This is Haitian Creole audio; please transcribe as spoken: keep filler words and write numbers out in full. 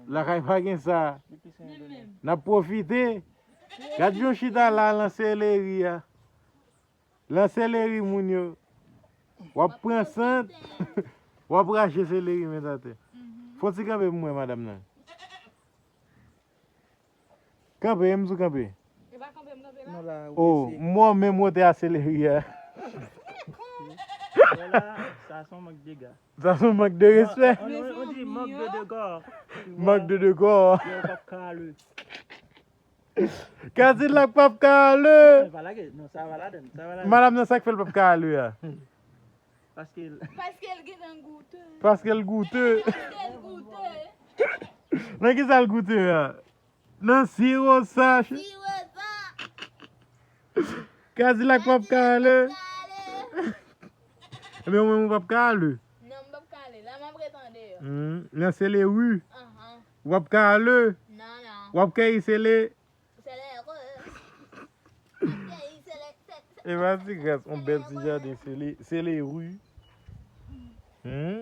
Lakay pa gen sa. N ap pwofite. Gad jan w chita la nan seleri a. Nan seleri moun yo. W ap pran sant. W ap rache seleri met atè. Fon ti kanpe pou mwen, madanm nan. Kanpe, m sou kanpe. E pa kanpe m kanpe la? Non, la, ou Oh, blese. M wè w menm wotè a seleri a. Voilà, sa se yon mank de dega. Sa se yon mank de respè. On, on, on dit manque de dega. Tu vois? Manque de dega. Yo, p ap ka ale. Kadilak p ap ka ale. Non, pa lage. Non, sa va ladan, sa va ladan. Madanm nan, sa k fè l p ap ka ale a? Paske l Paske l gentan goute. Paske l goute. Paske l goute. Nan ki sa l goute a? Nan siwo sa. Siwo sa. Kadilak p ap ka ale. Kadilak p ap ka ale. Ebyen, ou menm ou p ap ka ale. Non, m p ap ka ale. La, m ap ret andeyò. Hmm, nan seleri. Ahan. W ap ka ale. Non, non. W ap keyi sele. Seleri. M ap keyi sele, se, se, E pa ti gras, yon bèl ti jaden sele, seleri. Hmm?